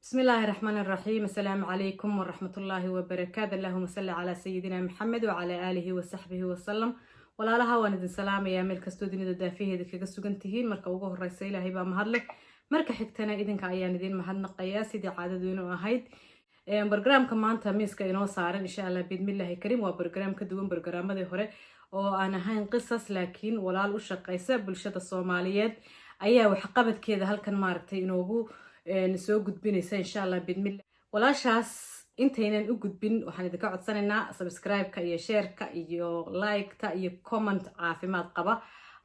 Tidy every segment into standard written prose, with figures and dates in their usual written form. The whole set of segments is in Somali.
بسم الله الرحمن الرحيم. السلام عليكم ورحمة الله وبركاته. اللهم صل على سيدنا محمد وعلى آله وصحبه وسلم. Walaalaha, waan idin salaamayaa meel kastoo dunida daafaheeda kaga sugan tihiin. Marka ugu horeysa, Ilaahay baa mahadleh. Marka xigtana, idinka ayaan idin mahadnaqayaa, sidii caadadu inoo ahayd. Barnaamijka maanta miiska inoo saaran, insha Allah biidmillaahi kariim, waa barnaamij ka duwan barnaamadii hore oo aan ahayn qisas, laakiin walaal u shaqeysa bulshada Soomaaliyeed ayaa waxqabadkeeda halkan maaragtay inoogu soo gudbinaysa, insha Allah biidmillah. Walaashaas intaynan u gudbin, waxaan idinka codsanaynaa subscribe-ka iyo share-ka iyo like-ta iyo comment caafimaad qaba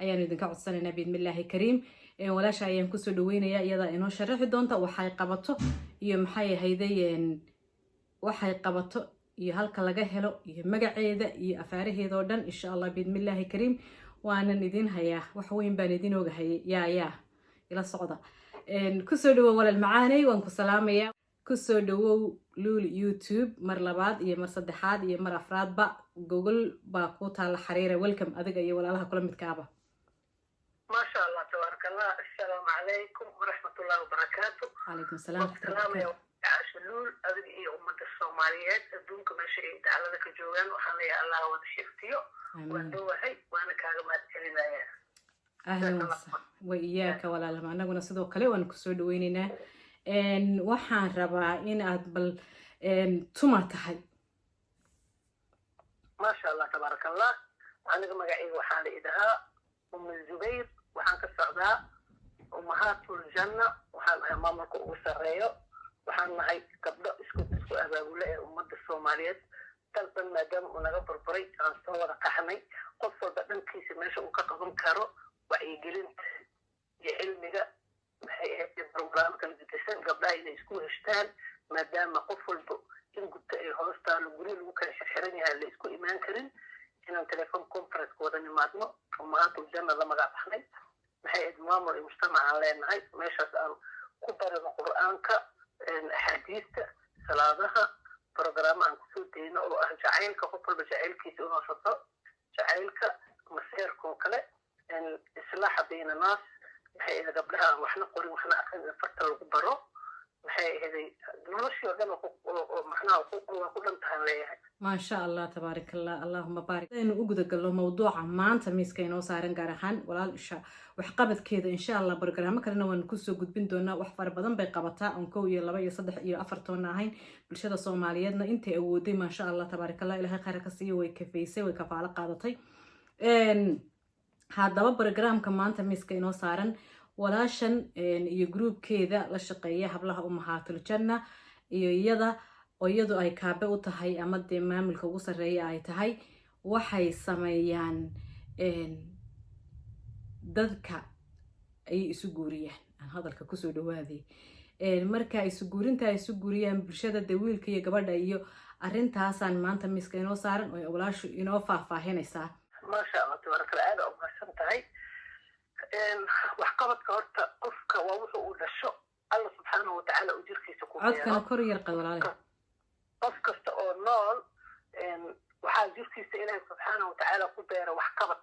ayaanu idinka codsanaynaa biidmillaahi kariim. Walaasha ayaan kusoo dhaweynayaa, iyadaa inoo sharaxi doonta waxay qabato iyo maxay ahayday, waxay qabato iyo halka laga helo iyo magaceeda iyo afaaraheeda oo dhan, insha Allah biidmillaahi kariim. Waanan idin hayaa, wax weyn baan idin ogahayay. Yaa ila socda? Kusoo dhawow, walaal macaaney, waan ku salaamayaa. Kusoo dhawow Luul YouTube mar labaad iyo mar saddexaad iyo mar afraadba. Gogol baa ku taala xariira. Welcome, adiga iyo walaalaha kula midkaaba. Maasha Allah, tabaaraka Allah. Assalaamu calaykum waraxmat ullahi wabarakaatu. Calaykum salaam. Salaamaya Caasha Luul, adiga iyo ummadda Soomaaliyeed adduunka meesha ay daclada ka joogaan. Waxaan leeyahay, Allah wada xifdiyo. Waan dhowahay, waana kaaga mahad celinaya. Ahlan wa iyaaka, walaalama. Anaguna sidoo kale waan kusoo dhaweyneynaa. Waxaan rabaa in aad bal tuma tahay. Maasha Allah, tabaaraka Allah. Aniga magacayga waxaa la idhahaa Umu Zubayr. Waxaan ka socdaa Umahaatul Janna. Waxaan ahay maamulka ugu sarreeyo. Waxaan nahay gabdho isku abaabule ee ummadda Soomaaliyeed. Dal dhan maadaama uu naga burburay, aan soo wada qaxnay, qof walba dhankiisa meesha uu ka qaban karo wacyigelinta iyo cilmiga, maxay ahayd, programmo kala gedisan, gabdhaha inay isku heshtaan, maadaama qof walba in gubta ay hoos taalo, guryo lagu kala xirxiran yahay, la isku imaan karin, inaan telephone conference wada nimaadno. Umahaatul Janna la magac baxnay. Maxay ahayd, maamul iyo mujtamac aan leenahay, meeshaas aan ku barano Qur'aanka, axaadiista, salaadaha, programo aan kusoo dayno oo ah jacaylka, qof walba jacaylkiisa inuu sato, jacaylka maseerka oo kale, islaaxa bayna naas. Maxay ahayd, gabdhaha aan waxna qorin waxna aqrin in farta lagu baro. Maxay ahayd, noloshii oo dhan oo macnaha waa ku dhan tahan leeyahay. Maasha Allah, tabaarak Allah, allahuma baarik. Aynu u gudagalno mawduuca maanta miiska inoo saaran, gaar ahaan walaal isha waxqabadkeeda. Insha Allah barnaamij kalena waanu kusoo gudbin doonaa. Wax fara badan bay qabataa oon kow iyo laba iyo saddex iyo afar toonna ahayn. Bulshada Soomaaliyeedna intay awooday, maasha Allah, tabaarak Allah, Ilahay khayr ka siiyo, way kafaysay, way kafaalo qaadatay. Haddaba barnaamijka maanta miiska inoo saaran, walaashan iyo groupkeeda la shaqeeya, hablaha Umahaatul Janna, iyo iyada oo iyadu ay kaabe u tahay ama dee maamulka ugu sarreeya ay tahay, waxay sameeyaan dadka ayay isu guuriyaan. Aan hadalka kusoo dhawaaday. Marka isu guurinta ay isu guuriyaan bulshada, dee wiilka iyo gabadha iyo arrintaasaan maanta miiska inoo saaran oo walaashu inoo faahfaahinaysaa. Maasha Allah, tabaaraka Allah, aada umahadsan tahay. Waxqabadka horta qofka waa wuxuu uu dhasho, Alla subxaanahu watacaala uu jirkiisa ku Codkana kor yar qad, walaale. Qof kasta oo nool waxaa jirkiisa Ilaahi subxaanahu watacaala ku beera waxqabad.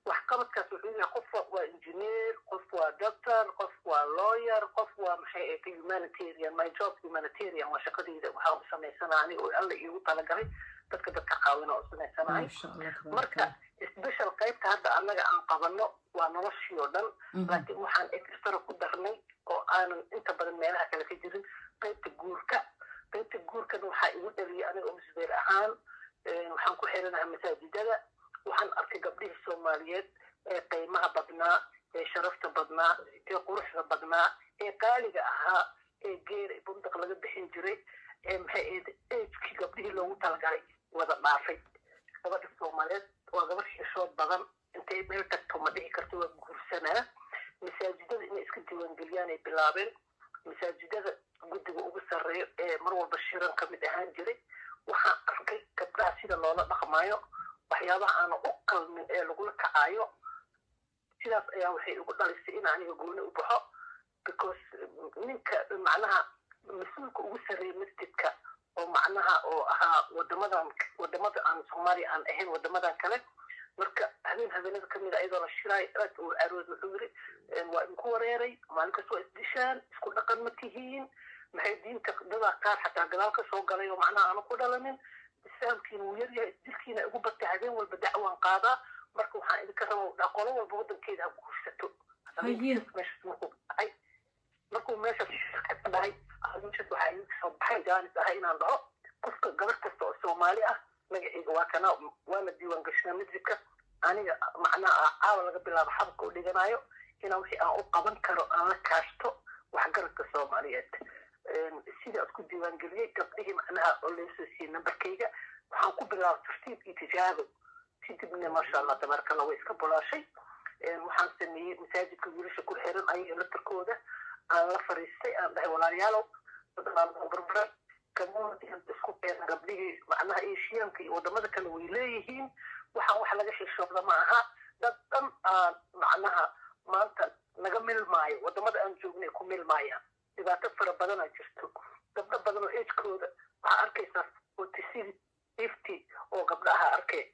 Waxqabadkaas wuxuu yahay, qof waa engineer, qof waa doctor, qof waa lawyer, qof waa, maxay ahayd, humanitarian. My job, humanitarian, waa shaqadayda. Waxaa u samaysana aniga oo Alla iigu talagalay dadka caawina oo samaysanahay. Maasha Allah, tabaaraka. Marka special qaybta hadda annaga aan qabano waa noloshii oo dhan, laakiin waxaan extra ku darnay oo aanan inta badan meelaha kale ka jirin qaybta guurka. Qaybta guurkana waxaa igu dhaliyay aniga oo Musbeer ahaan, waxaan ku xiranahay masaajidada. Waxaan arkay gabdhihii Soomaaliyeed ee qiimaha badnaa, ee sharafta badnaa, ee quruxda badnaa, ee qaaliga ahaa, ee geera bundaq laga bixin jiray, ee maxay ahayd, agekii gabdhihii loogu talagalay wada dhaafay. Gabadha Soomaaliyeed waa gabadh xishood badan. Intay meel tagto ma dhihi karto waa guursanaa. Masaajidada inay iska diiwaangeliyaan ay bilaabeen. Masaajidada guddiga ugu sarreeyo ee mar walba shiran ka mid ahaan jiray, waxaan arkay gabdhaha sida loola dhaqmaayo, waxyaabaha aana u qalmin ee lagula kacaayo. Sidaas ayaa waxay igu dhalisay in aniga gooni u baxo, because ninka macnaha mas-uulka ugu sarreeya masjidka oo macnaha oo ahaa wadamadan, wadamada aan Soomaaliya aan ahayn, wadamadan kale, marka habeen habeenada kamid a iyadoo la shiraay, aad uu carood, wuxuu yiri, "Waa idinku wareeray, maalin kasta waa isdishaan, isku dhaqan ma tihiin." Maxay diinta dadaa qaar xataa gadaal ka soo galay oo macnaha aanu ku dhalanin. Islaamkiina wuu yaryahay, isdilkiina igu batay, habeen walba dacwaan qaadaa. Marka waxaan idinka rabaa, qolo walba waddankeeda ha guursato. Meeshaas markuu dhacay, markuu meeshaas ka dhahay, meeshaas waxaa iga soo baxay jaanis ah inaan dhaho qofka gabar kasta oo Soomaali ah, magacayga waa kana, waana diiwaan gashnaa masjidka. Aniga macnaha caawa laga bilaabo xabka u dhiganayo inaan wixii aan u qaban karo aan la kaashto waxgaradka Soomaaliyeed. Sidii ku diiwaangeliyey gabdhihii macnaha oo laysoo siiyey nambarkayga, waxaan ku bilaabay tartiib iyo tijaabo. Kadibna, maasha Allah, tabaaraka Allah, way iska bulaashay. Waxaan sameeyey masaajidka wiilasha ku xiran ayaga laftarkooda aan la fariistay, aan dhahay, "Walaalayaalow, barbaran community isku keena." Gabdhihii macnaha Asiyaanka iyo wadamada kale way leeyihiin. Waxaan wax laga xishooda ma aha. Dad dhan aan macnaha maanta naga milmaayo, wadamada aan joognay ku milmaayaan. Dhibaato fara badanaa jirto. Gabdho badan oo agekooda waxaa arkaysaa 46, 50 oo gabdhaha arkay,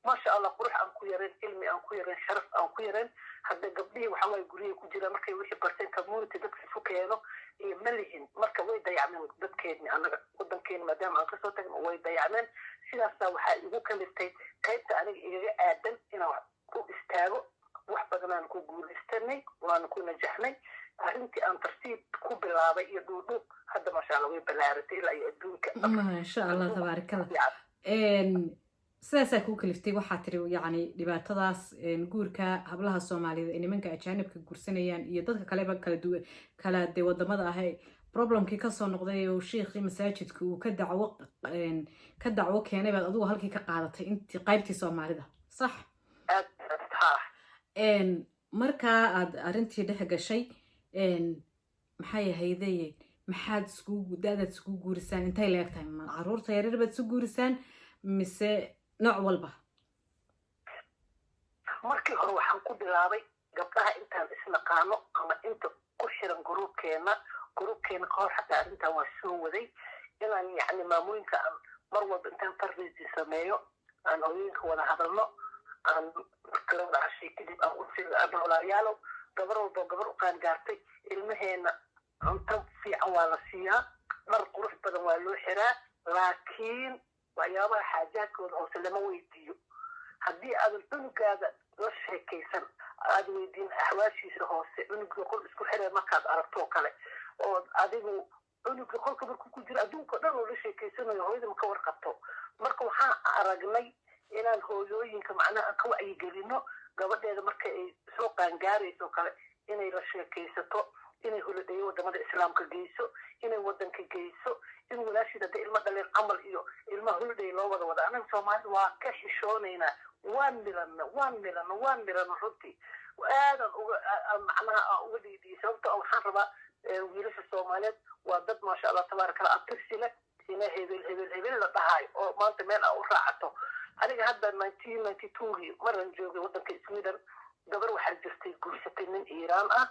maasha Allah, qurux aan ku yareen, cilmi aan ku yareen, sharaf aan ku yareen. Hadda gabdhihii waxa waaye guryahay ku jiraan. Markay wixii barteen, community dadka isu keeno iyo ma lihin. Marka way dayacmeen dadkeedni. Annaga wadankeeni maadaama aan kasoo tagno, way dayacmeen. Sidaasaa waxaa igu kaliftay qaybta aniga igaga aadan inaan ku istaago. Wax badanaan ku guulaystanay, waana ku najaxnay. Arrintii aan tartiib ku bilaabay iyo dhuudhuub, hadda maasha Allah way balaaratay ilaa iyo adduunka. Maasha Allah, tabaarakallah. Sidaasaa kuu kaliftay, waxaa tiri yacni dhibaatadaas guurka hablaha Soomaaliyeed ay nimanka ajaanibka guursanayaan iyo dadka kaleba kala duwan, kala dee wadamada ah, problemkii kasoo noqday oo shiikhii masaajidka uu ka dacwo keenay, baad adigu halkii ka qaadatay intii qaybtii Soomaalida, sax? Markaa aad arrintii dhex gashay, maxay ahaydaye, maxaad iskugu da-daad iskugu guurisaan? Intay la eg tahay? Ma caruurta yaryar baad isu guurisaan mise nooc walba? Markii hore waxaan ku bilaabay gabdhaha intaan isnaqaano ama inta ku xiran groupkeena. Groupkeena kahor xataa arrintan waa soo waday, inaan yacni maamooyinka aan mar walba intaan fundraising sameeyo, aan hooyooyinka wada hadalno, aan markala wada cashay kadib aan u "Walaalayaalow, gabar walba gabar u qaangaartay, ilmaheena cunto fiican waa la siiyaa, dhar qurux badan waa loo xiraa, laakiin waxyaabaha xaajaadkooda hoose lama weydiiyo. Haddii aadan cunugaada la sheekaysan, aad weydiin axwaashiisa hoose, cunugii qol isku xiree markaad aragtoo kale, oo adigu cunugii qolka markuu ku jiro adduunka o dhan oo la sheekaysanayo, hooyada ma ka warqabto." Marka waxaan aragnay inaan hooyooyinka macnaha aan ka wacyigelino gabadheeda marka ay soo qaangaarayso oo kale inay la sheekaysato, inay holidayo wadamada Islaamka geyso, inay wadanka geyso, in walaashiid hadday ilmo dhaleen camal iyo ilmaha holiday loo wada wada. Anaga Soomaalida waa ka xishoonaynaa. Waan milana, waan milana, waan milana. Runtii aadan uga macnaha uga dhiidhiyay, sababto waxaan rabaa wiilasha Soomaaliyeed waa dad, maasha Allah, tabaaraka Allah, abtirsi leh, ina hebel hebel hebel la dhahaayo oo maanta meel aa u raacato. Aniga hadda 1992gii maran joogay waddanka Sweden, gabar waxaa jirtay guursatay nin Iiraan ah.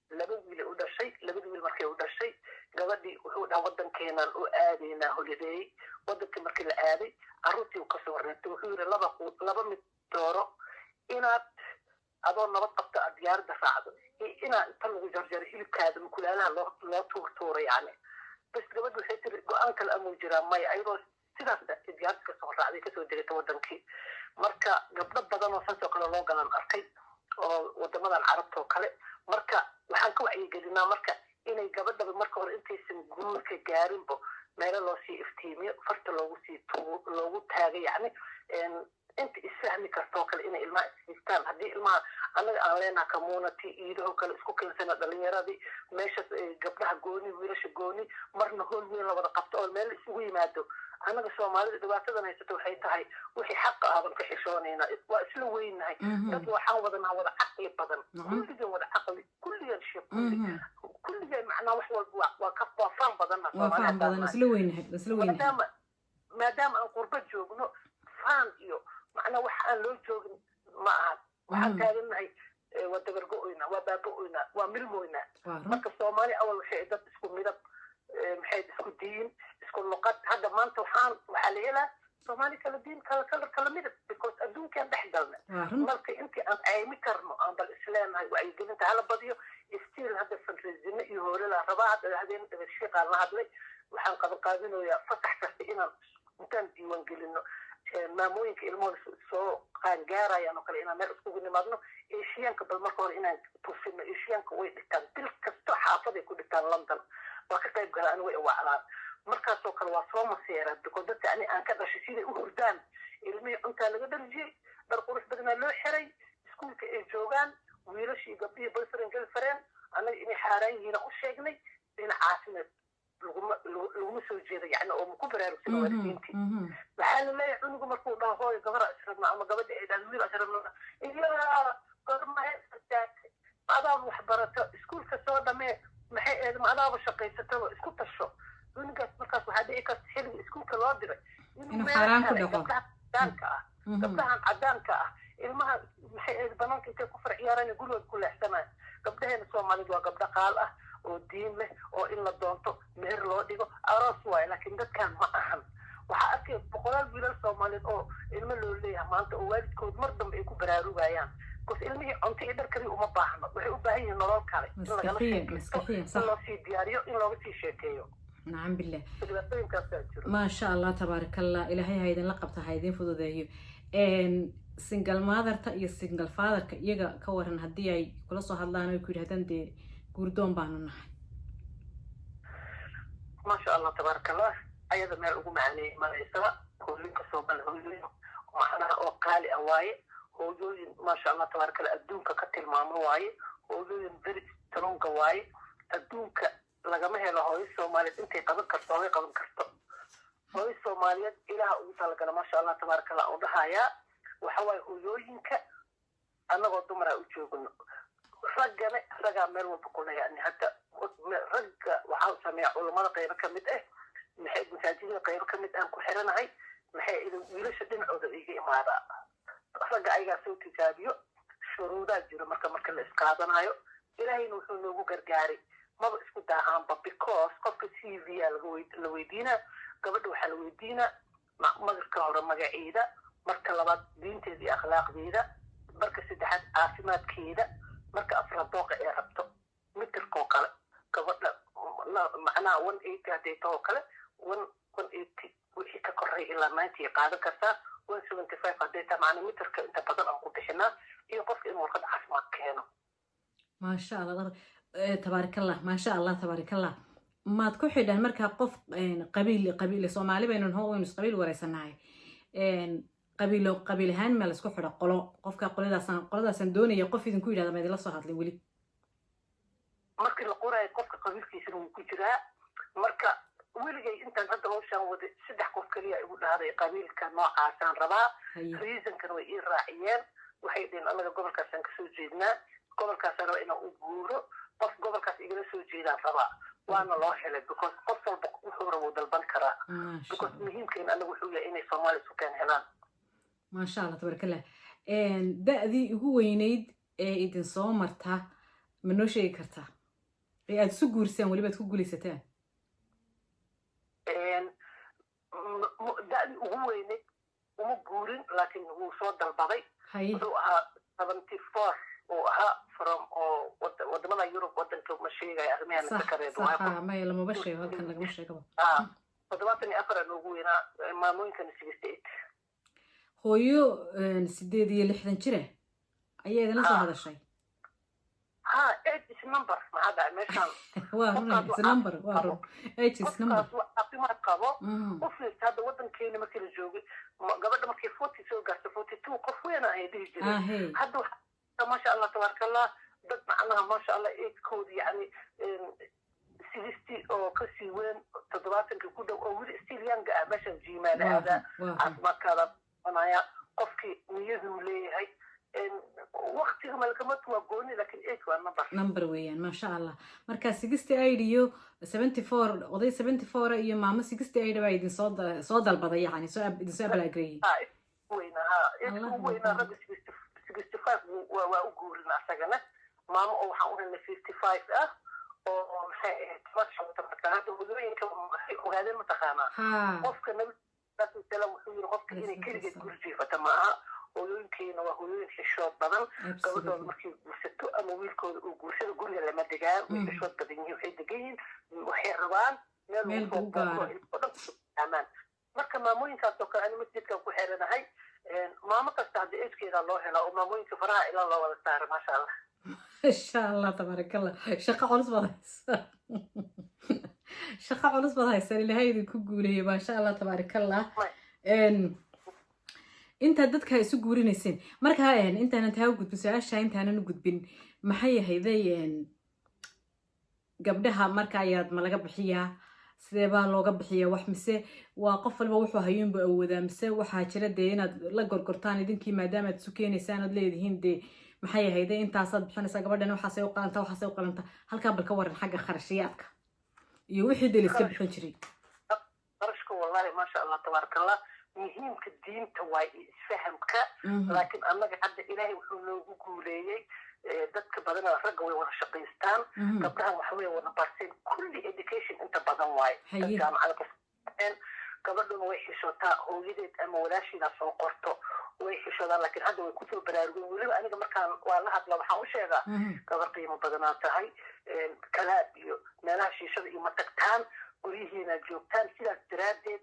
Laba wiil u dhashay. Labada wiil markay u dhashay, gabadhii wuxuu dhaha, "Waddankeenaan u aadaynaa holiday." Waddankii markii la aaday, carruurtii uu kasoo reebtay. Wuxuu yidhi, "Laba mid dooro: inaad adoo nabad qabto aad diyaaradda raacdo iyo inaad inta lagu jarjaro hilibkaada mukulaalaha loo tuurtuuro." Yacni bas gabadhu waxay tiri, "Go-aan kale amuu jiraa? Maya." Ayadoo sidaas diyaaradda kasoo raacday, kasoo degata waddankii. Marka gabdho badan oo saas oo kale loo galan arkay oo wadamadan Carabta oo kale. Marka waxaan ka wacyigelinaa marka inay gabadhaba marka hore intaysan guurka gaarinbo meelo loo sii iftiimiyo, farta loogu sii loogu taago, yacni inta isfahmi kartoo kale inay ilmaha ishaystaan. Haddii ilmaha annaga aan leenaha community iidahoo kale isku keensana, dhalinyaradii meeshaas, gabdhaha gooni, wiilasha gooni, marna hool weyn la wada qabto oo meel isugu yimaado. Annaga Soomaalida dhibaatadan haysato waxay tahay wixii xaqa ah baan ka xishoonaynaa. Waa isla weynahay. Dad waxaan wadanaa wada caqli badan, kulligeen wada caqli, kulligeen sheekh, kulligeen macnaha wax walba waa ka waa faan badanna. Waa faan badan, isla weynahay, isla weynahay. Maadaama aan qurbo joogno, faan iyo macnaa wax aan loo joogin ma aha. Waxaan taagannahay waa dabargo-oynaa, waa baaba-oynaa, waa milmoynaa. Marka Soomaali awal waxay dad isku midab, maxay, isku diin, isku luqad. Hadda maanta waxaa la helaa Soomaali kala diin, kala kalar, kala midab, because adduunkaan dhex galna. Marka intii aan caymi karno aan bal isleenahay wacyigelinta hala badiyo. Still hadda fundraising iyo hoolala rabaa. Hadda habeen shiiqaan la hadlay, waxaan qaban qaabinayaa fasax kasta inaan intaan diiwaan gelino maamooyinka ilmahooda soo qaangaarayaan oo kale, inaan meel iskugu nimaadno. Asianka bal marka hore inaan tusino. Asianka way dhigtaan bil kasto, xaafaday ku dhigtaan London. Waa ka qayb gala anigu, way waclaan markaasoo kale, waa soo maseeraa, because dadka ani aan ka dhashay siday u hurdaan, ilmihii cuntaa laga dharjiyey, dhar qurux badanaa loo xiray, iskuulka ay joogaan, wiilashii, gabdhihii, boyfriend, girlfriend, annaga inay xaaraan yihiin u sheegnay. Dhinacaasna laguma soo jeedo, yani oo maku baraarugsana waalidiintii. Waxaa la leeyahay cunugu markuu dhaho, "Hooyo, gabara israbna," ama gabadha ay dhahdo, "Wiil israbna," "Iya, gorma ma adaaba wax barato? Iskuulka soo dhamee. Maxay eed, ma adaaba shaqaysataba? Isku tasho." Cunugaas markaas waxaa dhici karta xilliga iskuulka loo diray inuu xaaraan ku dhaco. Gabdhaha cadaanka ah, gabdhahan cadaanka ah, ilmaha maxay ahayd, banaanka intay ku far ciyaaraan gurigooda ku leexsanaya. Gabdhaheena Soomaalida waa gabdho qaal ah oo diin leh oo in la doonto, meher loo dhigo, aroos waayo, laakiin dadkan ma ahan. Waxaa arkay boqolaal wiilal Soomaaliyeed oo ilmo loo leeyahay maanta oo waalidkood mar dambe ay ku baraarugayaan, because ilmihii cunto iyo dhar kaliya uma baahno, waxay u baahan yihiin nolol kale in lagala maskaxiyan sheekaysto, maskaxiyan in sax loo sii diyaariyo, in looga sii sheekeeyo. Nacam billah. Dhibaatooyinkaasaa jiro. Maasha Allah, tabaaraka Allah. Ilaahay ha idinla qabta, ha idin fududeeyo. Single motherta iyo single fatherka iyaga ka waran, haddii ay kula soo hadlaan oy ku yidhahdaan, "Dee guurdoon baanu nahay"? Maasha Allah, tabaaraka Allah. Ayada meel ugu macaaneeyey malaysaba. Hooyooyinka Soomaali hooyooyin macnaha oo qaali ah waaye, hooyooyin maasha Allah, tabaaraka Allah, adduunka ka tilmaamo waaye, hooyooyin very stronga waaye. Adduunka lagama helo hooyo Soomaaliyeed intay qaban karto hooyo qaban karto. Hooyo Soomaaliyeed Ilaaha ugu talagala, maasha Allah, tabaaraka Allah. U dhahayaa waxa waaye, hooyooyinka annagoo dumaraa u joogno, raggana ragaa meel walba ku leeyahay. Hadda ragga waxaa sameeya culummada qaybo ka mid ah, maxay, masaajidada qaybo ka mid aan ku xiranahay, maxay idin, wiilasha dhinacooda iga imaadaa. Ragga ayagaa soo tijaabiyo. Shuruudaa jiro marka la isqaadanayo. Ilaahayna wuxuu noogu gargaaray maba isku daahaanba, because qofka CV aa la weydiinaa, gabadha waxaa la weydiinaa marka hore magaceeda, marka labaad diinteeda iyo akhlaaqdeeda, marka saddexaad caafimaadkeeda, marka afraad dooqa ee rabto, mitirkoo kale gabadha, macnaha 180 hadday tahoo kale, 180 wixii ka koray ilaa 90 ay qaadan kartaa, 175 hadday tahay, macnaa mitirka inta badan aan ku bixinaa, iyo qofka inuu warqad caafimaad keeno. Maasha Allah, tabaarakallah, maasha Allah, tabaarakallah. Maad ku xidhaan markaa qof qabiil? Qabiil Soomaali baynu naho, waynu isqabiil wareysanahay. Qabiilo, qabiil ahaan ma laisku xidho qolo? Qofka qoladaasaan doonaya qof idinku yidhahda ma idinla soo hadlay weli? Markii la qoraayo qofka qabiilkiisana wuu ku jiraa. Marka weligay intaan hadda hawshaan waday, saddex qof keliya igu dhahday, "Qabiilka noocaasaan rabaa." Reasonkana way ii raaciyeen. Waxay dhiheen, "Annaga gobolkaasaan kasoo jeednaa, gobolkaasaan rabaa inaan u guuro, qof gobolkaas igala soo jeedaan rabaa." Waana loo helay, because qof walba wuxuu rabo dalban karaa, because muhiimkeena anaga wuxuu yahay inay Soomaaliya isu keen helaan. Maasha Allah, tabarakallah. Da-dii ugu weyneyd ee idin soo marta ma noo sheegi kartaa, ee aada isu guursaan, weliba aad ku guulaysataan? Da-dii ugu weyneyd uma guurin, laakiin wuu soo dalbaday. Wuxuu ahaa 74 uu ahaa, from oo wadamada Yurub, wadanka ma sheegaya arrimahan Sax maya, lamaba sheego, halkan lagama sheegaba. 74 aa noogu weynaa, maamooyinkana 68. Hooyo 68 jira ayaa idinla soo hadashay? Ha, age is number. Maxaa dhacay meeshaan? Waa run, is number, waa run, age is number. Qofkaas caafimaad qabo. U fiirsa hadda wadankeena markii la joogay, gabadha markii 40 soo gaarto, 42, qof weyn ayay dhihi jireen. Hadda maasha Allah, tabaaraka Allah, dad macnaha maasha Allah agekooda yani 60 oo kasii weyn, 70-kii ku dhow, oo weli still young ah, meeshan jiimaala aadaa, caafimaadkaada anaya, qofkii niyaduu leeyahay. Waktiga malkamatu waa gooni, laakiin age waa number. Number weeyaan, maasha Allah. Marka 68 iyo 74, oday 74 iyo maamo 68 baa idin soo dalbaday, yani soo idinsoo apply gareeyey. Weynaa, ha, ugu weynaa ragga 65 waa u guurin asagana. Maamo oo waxaan u helnay 55 ah oo maxay ahayd, masha, marka hadda hooyooyinka waxay ogaadeen, mataqaanaa, qofka Nabi salaam wuxuu yiri, qofka inay keligeed guri jiifata ma aha. Hooyooyinkeena waa hooyooyin xishood badan. Gabadhooda markay guursato ama wiilkooda uu guursado, guriga lama degaan. Way xishood badan yihiin, waxay degan yihiin, waxay rabaan meel meel lagu soo u gaara. Booqdo oo dhan kusoo salaamaan. Marka maamooyinkaas oo kale ani masjidkan ku xeranahay. Maamo kasta hadda ejkeeda loo helaa oo maamooyinka faraha ilaa loo wada saara, maasha Allah. Masha Allah, tabaarak Allah. Shaqo culus baad haysaa, shaqo culus baad haysaan. Ilaahay idinku guuleeyey, maasha Allah, tabaarak Allah. Intaad dadka isu guurinayseen marka, intaanan taa u gudbin su-aasha, intaanan u gudbin, maxay ahayday, gabdhaha marka ayaad ma laga bixiyaa? Sidee baa looga bixiyaa wax? Mise waa qof walba wuxuu hayuunbu awoodaa? Mise waxaa jira dee inaad la gorgortaan idinkii, maadaama aad isu keenaysaan, ood leedihiin dee, maxay ahayday, intaasaad bixinaysaa gabadhan, waxaasay u qalantaa, waxaasay u qalantaa? Halkaa bal ka waran xagga kharashiyaadka iyo wixii dee la iska bixin jiray. Qarashka, wallahi, maasha Allah, tabaaraka Allah, muhiimka diinta waay iyo isfahamka. Laakiin annaga hadda Ilaahay wuxuu noogu guuleeyey, dadka badanaa ragga way wada shaqaystaan, gabdhahan waxa way wada barteen kulli education inta badan waaye. Dad jaamacada ka, gabadhuna way xishootaa, hooyadeed ama walaashiidaa soo qorto, way xishoodaan. Laakiin hadda way kusoo baraarugeen. Weliba aniga markaan waa la hadla, waxaan u sheegaa, gabar qiimo badanaa tahay, kalaab iyo meelaha shiishada iyo ma tagtaan, guryihiina joogtaan. Sidaas daraaddeed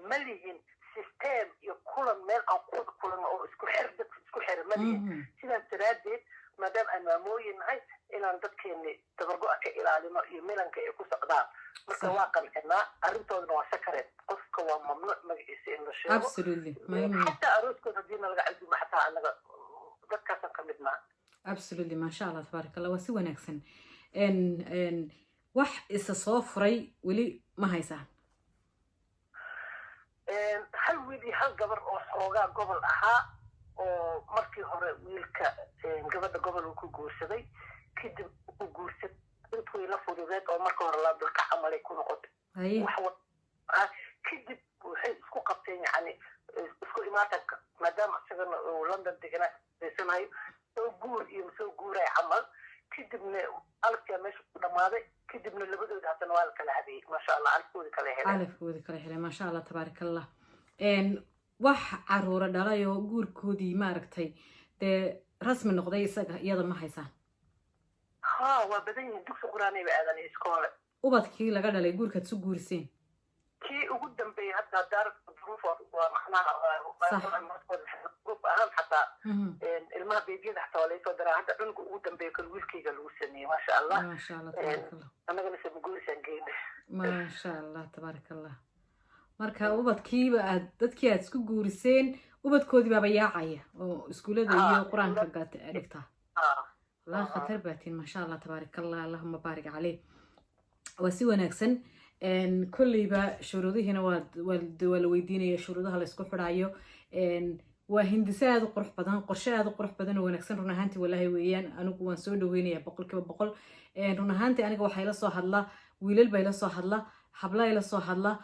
ma lihin system iyo kulan meel aan ku wada kulanno oo isku xer, dadka isku xira ma lihin. Sidaas daraaddeed, maadaama aan maamooyin nahay, inaan dadkeeni dabargo-a ka ilaalino iyo milanka ay ku socdaan, marka waa qancinaa. Arrintoodana waa sakareed, qofka waa mamnuuc magaciisa in la sheego. Xataa arooskood haddii nalaga casuumo, xataa anaga dadkaasaan ka mid naha. Absolutely, maasha Allah, tabaarak Allah, waa si wanaagsan. Wax isa soo furay weli ma haysaan? Hal wiil iyo hal gabar oo xoogaa gobol ahaa, oo markii hore wiilka gabadha gobol uu ku guursaday, kadib uu guursaday, intuu la fududeed oo marka hore laabilka camalay ku noqotay. Wax kadib waxay isku qabteen, yani isku imaatanka, maadaama isagana uu London deganaa, soo guur iyo soo guuray camal. Kadibna alafkaa meesha ku dhammaaday. Kadibna labadooda haddana waa la kala habeeyey, maasha Allah, alafkoodi kala helay. Alafkoodi kala helay, maasha Allah, tabaarak Allah. Wax caruuro dhalay oo guurkoodii maaragtay dee rasmi noqday isaga iyada ma haysaan? Ha, waa badan yihiin. Dugsi qur-aanay ba aadan, iskoole. Ubadkii laga dhalay guurkaad su guuriseen? Kii ugu dambeeyey hadda daar duruuf waa macnaha duruuf ahaan, xataa ilmaha beebiyada xataa waa laysoo daraa. Hadda cunuga ugu dambeeya kan wiilkayga lagu sameeyey, maasha Allah. Maasha Allah, tabaarak Allah. Annagana samaguurisaan geyna. Maasha Allah, tabaarak Allah. Marka ubadkiiba aad dadkii aad isku guuriseen, ubadkoodii baaba yaacaya oo iskuullada iyo qur-aanka dhigtaa. Wallahi khatar baatiin, maasha Allah, tabaarak Allah, allahuma baarik caleyh. Waa si wanaagsan. Kolleyba shuruudihiina waa la weydiinaya, shuruudaha la isku xidhayo. Waa hindise aada u qurux badan, qorshe aada u qurux badan oo wanaagsan run ahaantii, walaahi weeyaan. Anigu waan soo dhaweynaya 100%. Run ahaantii aniga waxaa ila soo hadla wiilal baa ila soo hadla, habla ila soo hadla,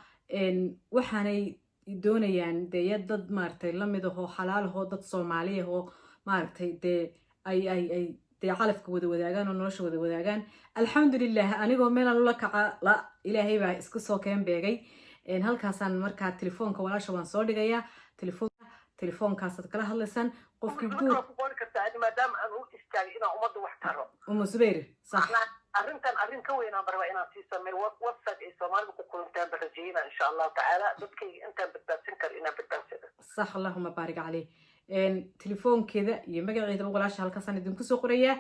waxaanay doonayaan dee dad maaragtay lamid ahoo xalaal ahoo, dad Soomaali ahoo maaragtay dee ay dee calafka wada wadaagaan oo nolosha wada wadaagaan. Alxamdulilah, anigoo meelaan ula kaca la, Ilaahay baa isku soo keen beegay halkaasaan. Markaa telefoonka walaasha waan soo dhigayaa, telefoonkaasaad kala hadlaysaan qofkii guur. Ku qori kartaa, maadaama aan u istaagay inaan ummadda wax taro. Umu Zubayr, sax. Arrintan arrin ka weynaan baraba inaan sii sameeyo, website ay Soomaalida ku kulantaan ba rajayna, insha Allahu tacaala, dadkayga intaan badbaadsan karo inaan badbaadsado. Sax, allahuma baarik caleyh. Telefoonkeeda iyo magaceedaba walaasha halkaasaan idinku soo qorayaa.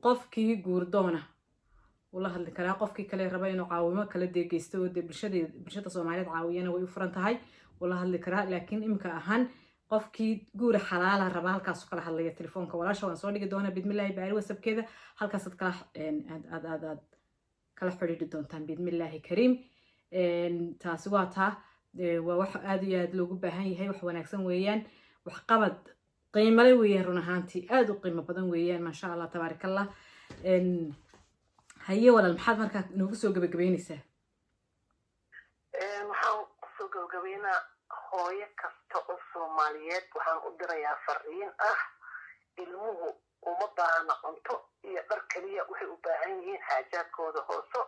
Qofkii guurdoona ula hadli karaa, qofkii kale raba inuu caawimo kala deegeysto oo dee bulshada Soomaaliyeed caawiyana way u furan tahay, ula hadli karaa. Laakiin imika ahaan qofkii guura xalaala raba halkaasu kala hadlaya. Telefoonka walaasha waan soo dhigi doonaa, bidmillaahi baari. WhatsAppkeeda halkaasaad kala aad aad aad aad kala xidhiidhi doontaan, bidmillaahi kariim. Taasi waa taa, waa wax aad iyo aad loogu baahan yahay, wax wanaagsan weeyaan, waxqabad qiimale weeyaan, run ahaantii aad u qiimo badan weeyaan, maasha Allah, tabaarak Allah. Haye walaal, maxaad markaa inoogu soo gabagabeyneysaa? Waxaan kusoo gabagabeynaa, hooyo kasta oo Soomaaliyeed waxaan u dirayaa fariin ah: ilmuhu uma baahna cunto iyo dhar keliya, waxay u baahan yihiin xaajaadkooda hooso.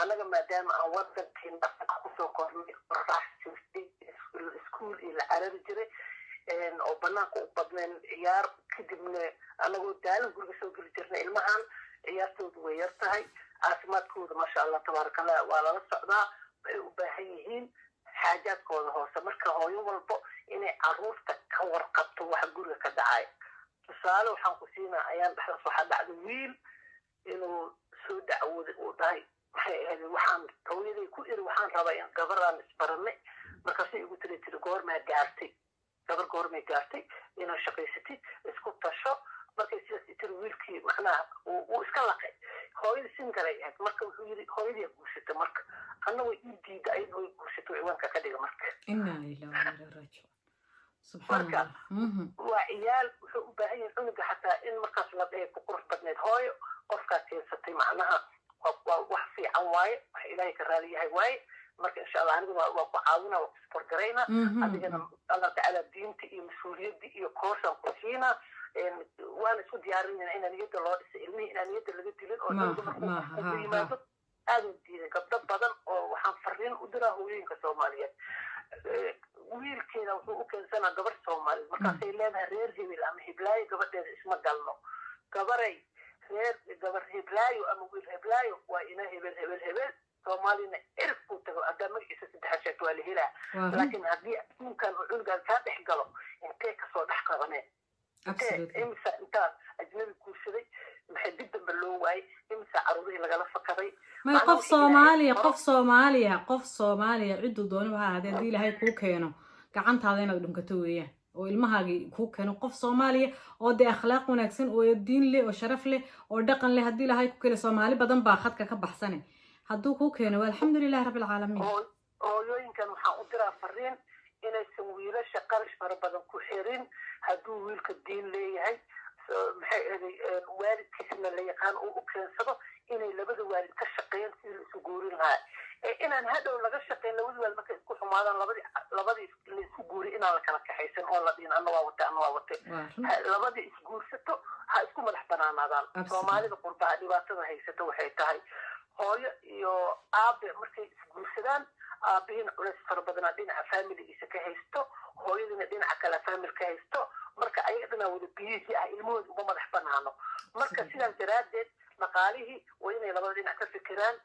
Annaga maadaama aan wadankiin dhaqanka kusoo kornay, qoraax jirtay, iskuul iyo la carari jiray. Oo banaanka u badnayn ciyaar. Kadibna anagoo daalan guriga soo geli jirnay. Ilmahan ciyaartoodu way yar tahay, caafimaadkooda, maasha Allah, tabaaraka Allah, waa lala socdaa. Waxay u baahan yihiin xaajaadkooda hoose. Marka hooyo walbo inay caruurta ka warqabto waxa guriga ka dhacay. Tusaale waxaan ku siinaa, ayaan dhexdaas waxaa dhacday wiil inuu soo dacwooday, uu dhahay, maxay ahayd, waxaan hooyaday ku iri, waxaan rabaa in gabaraan isbaranay. Markaasay igu tiri, "Goormaa gaartay gabar? Goormay gaartay inaad shaqaysatid, isku tasho?" Markay sidaas tiri, wiilkii macnaha wuu iska laqay. Hooyada single ay ahayd. Marka wuxuu yiri, hooyadii guursata, marka anna way ii diida, ayadna way guursato, ciwaanka ka dhiga marka. Inna lillahi wa inna ilayhi raajicuun. Subxaan Marka, Allah. Waa ciyaal. Wuxuu u baahan yahay cunuga xataa in markaas la dhahay, ku qurux badneed hooyo qofkaa keensatay. Macnaha waa wax fiican waaye, wax Ilaahay ka raali yahay waaye. Marka insha Allah aniguna waa ku caawina, waa ku support garayna. Adigana Allah tacaala diinta iyo mas-uuliyadda iyo koorsaan ku siina. Waana isku diyaarinayna inaan niyadda loo dhisay ilmihii, inaan niyadda laga dilin oo cunuga markuu Maaha, ku ha. yimaado aadan diiday. Gabdho badan oo waxaan fariin u diraa hooyooyinka Soomaaliyeed. Wiilkeeda wuxuu u keensanaa gabar Soomaaliyeed, markaasay leedahay, reer hebel ama hiblaayo gabadheeda isma galno. Gabaray, reer gabar heblaayo ama wiil heblaayo waa ina hebel hebel hebel. Soomaalina cirif kuu tago, haddaa magaciisa saddexa sheegto waa la helaa. Waa run. Laakiin haddii adduunkan uu cunugaan kaa dhex galo, intee kasoo dhex qabaneen? Intee? Imisa intaa ajnabi guursaday maxay dib dambe loo waayay? Imisa caruurihii lagala fakaday? May Macnaha qof wixii Ilaahay Soomaaliya, baro. qof Soomaaliya, qof Soomaaliya cidduu dooniba ha ahaadee, haddii Ilaahay kuu keeno, gacantaada inaad dhunkato weeyaan, oo ilmahaagii kuu keeno qof Soomaaliya oo dee akhlaaq wanaagsan oo diin leh oo sharaf leh oo dhaqan leh. Haddii Ilaahay ku keeno, Soomaali badan baa khadka ka baxsane, hadduu kuu keeno waa alxamdulilahi rabbi alcaalamiin. Hooyooyinkan waxaan u diraa fariin inaysan wiilasha qarash fara badan ku xirin. Hadduu wiilka diin leeyahay, maxay ahaday, waalidkiisna la yaqaan uu u keensado, inay labada waalid ka shaqeeyaan sidii la isu guurin lahaa, ee inaan hadhow laga shaqeyn labada waalid markay isku xumaadaan, labadii la isku guuri inaan la kala kaxaysan oo la dhihin, "Anna waa watay, anna waa watay." Waa run. Labadii isguursato ha isku madax banaanaadaan. Soomaalida qurbaha dhibaatada haysato waxay tahay, hooyo iyo aabe markay isguursadaan, aabihiina culays fara badanaa dhinaca familigiisa ka haysto, hooyadina dhinaca kale family ka haysto. Marka ayaga dhanaa wada biyihii ah, ilmahooda uma madax banaano. Marka sidaas daraaddeed dhaqaalihii waa inay labada dhinac ka fikiraan.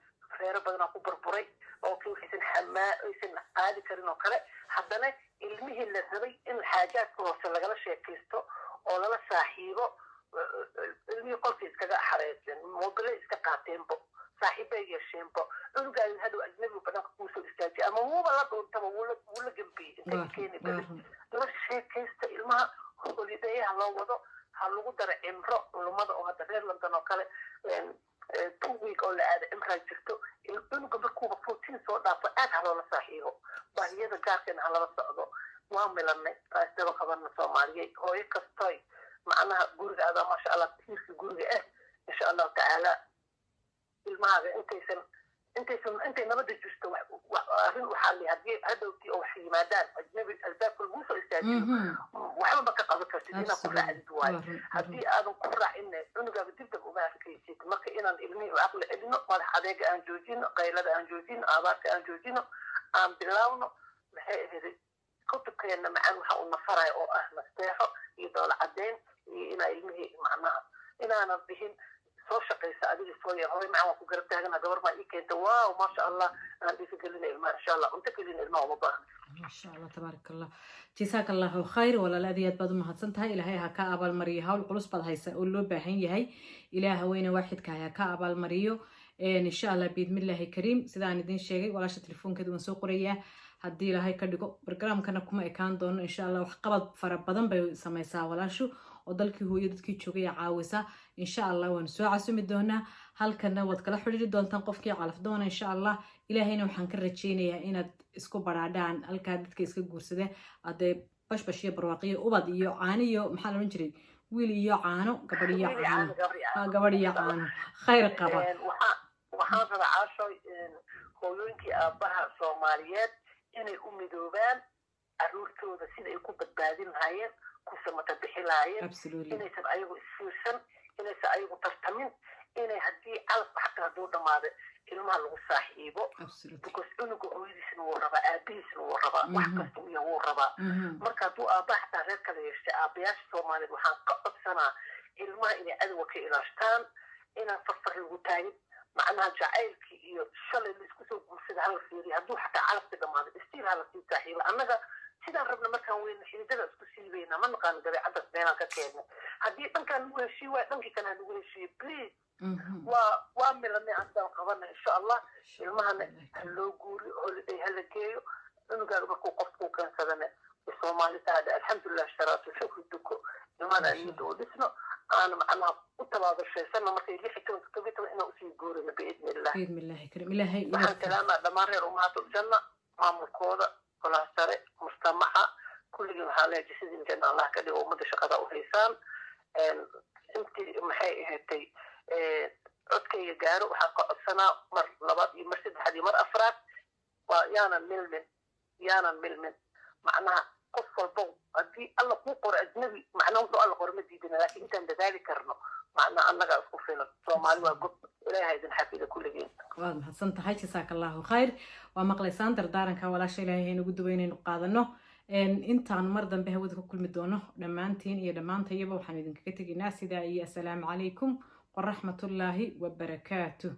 Reero badanaa ku burburay oo kii waxaysan xamaa aysan qaadi karin oo kale. Haddana ilmihii la rabay in xaajaadka hoose lagala sheekaysto oo lala saaxiibo, ilmihii qolkii iskaga xareyseen, mobile iska qaateenbo, saaxiibbay yeesheenbo. Cunugaadin hadhow ajnabigu banaanka kuusoo istaajiya ama wuuba la dhuuntaba, wuu la gambiyey intay Waa ka keeni run, waa beri. run. La sheekaysta ilmaha, holidayaha loo wado ha lagu daro cimro. Culummada oo hadda reer London oo kale 2 week oo la aada cimraa jirto. Cunuga markuuba 14 soo dhaafo, aad ha loola saaxiibo, baahiyada gaarkeena ha lala socdo. Waa milanay, isdaba qabana Soomaaliyey. Hooyo kastoy, macnaha guriga adaa, maasha Allah, tiirka guriga ah, insha Allahu tacaala ilmahaaga intaysan intay nabada jirto arrin waxaa li haddii hadhowtii oo wax yimaadaan, ajnabi albaabka laguu soo istaajiyo, waxba ma ka qaban kartid, inaad ku raacdid waayo. Waa run, waa run. Haddii aadan ku raacinne, cunugaaga dib dab uma arkaysid. Marka inaan ilmihii u caqli celino, madax adeega aan joojino, qaylada aan joojino, abaarka aan joojino, aan bilaawno, maxay ahayd, kutubkeena macaan waxa uu nafaraya oo ah nasteexo iyo doola caddeyn iyo inaa ilmihii macnaha inaanan dhihin, "Soo shaqaysa adiga, soo yar hooy macaan, waan ku garab taagana, gabar maa ii keenta, wow, maasha Allah." Aan dhiirigelina ilmaha insha Allah. Cunto kelina ilmaha uma baahna. Maasha Allah, tabaarak Allah, jasaaka Allahu khayr. Walaal, aad iyo aad baad u mahadsan tahay. Ilaahay ha ka abaalmariyo. Hawl culus baad haysa oo loo baahan yahay. Ilaah weyne waaxidka ha ka abaalmariyo, insha Allah, biidmillaahi kariim. Sidaan idin sheegay, walaasha telefoonkeeda waan soo qorayaa haddii Ilaahay ka dhigo. Barnaamijkana kuma ekaan doono insha Allah. Waxqabad fara badan bay samaysaa walaashu oo dalkii hooyo dadkii joogay caawisa. Insha Allah waan soo casumi doonaa, halkana waad kala xidhiiri doontaan qofkii calaf doona insha Allah. Ilaahayna waxaan ka rajeynayaa inaad isku baraadhaan halkaa dadka iska guursada, adee bashbash iyo barwaaqiyo, ubad iyo caano iyo maxaa la odhan jiray, wiil iyo caano, gabadh iyo Wiil iyo caano. Caano, gabar iyo caano. Gabadh iyo caano khayr qaba. Waxaan rabaa, Caashoy, hooyooyinkii aabbaha Soomaaliyeed inay u midoobaan caruurtooda sida ay ku badbaadin lahaayeen, ku samata bixi lahaayeen. Inaysan ayagu isfiirsan, inaysan ayagu tartamin, Inay haddii calafka xataa hadduu dhammaado, ilmaha lagu saaxiibo, because cunuga hooyadiisna wuu rabaa, aabihiisna wuu rabaa, wax kasta u yahay wuu rabaa. Marka hadduu aabbaha xataa reer kala yeeshtay, aabayaasha Soomaaliyeed waxaan ka codsanaa ilmaha inay cadowga ka ilaashtaan, inaan farfar lagu taagin. Macnaha jacaylkii iyo shalay laisku soo guursada hala fiiriyo. Hadduu xataa calafki dhamaado, still hala sii saaxiibo. Annaga sidaan rabna markaan weyna xididada isku siibayna, ma naqaano dabeecaddaas meelaan ka keennay. Haddii dhankaan lagu heshiiyo waay, dhankii kale ha lagu heshiiyo, please. Waa milanay haddaan qabana, insha Allah. Ilmahana ha loo guuriyo, holiday ha la geeyo. Cunugaaga markuu qofkuu keensadana, Soomaali tahada, alxamdulilah, sharaatu shukri duko. Ilmahana niyadda u dhisno, aana macnaha u tabaabashaysano markay 16, 17 inaan usii guurino, biidni Illah. Biidni Illahi karim, Ilaahay. Waxaan salaamaa dhammaan reer Ummahatul Janna, maamulkooda, golaha sare, mujtamaca kulligii. Waxaa leeyahay jisadin janna Allah ka dhigo ummadda shaqada u haysaan. Intii maxay ahaatay codkayga gaaro, waxaan ka codsanaa mar labaad iyo mar saddexaad iyo mar afraad, waa yaanan milmin, yaanan milmin. Macnaha qof walbo haddii Alla kuu qoro ajnabi, macnaha wuxuu Alla qoro ma diidina, laakiin intaan dadaali karno, macnaha annagaa isku filan. Soomaali waa gob. Ilaaha idin xafida kulligiin. Waad mahadsan tahay, jasaaka Allahu khayr. Waa maqlaysaan dardaaranka walaasha. Ilaahay haynagu duba inaynu qaadano. Intaan mar dambe hawada ku kulmi doono, dhammaantiin iyo dhammaantayaba waxaan idinkaga tegaynaa sidaa iyo assalaamu calaykum waraxmatullaahi wabarakaatuh.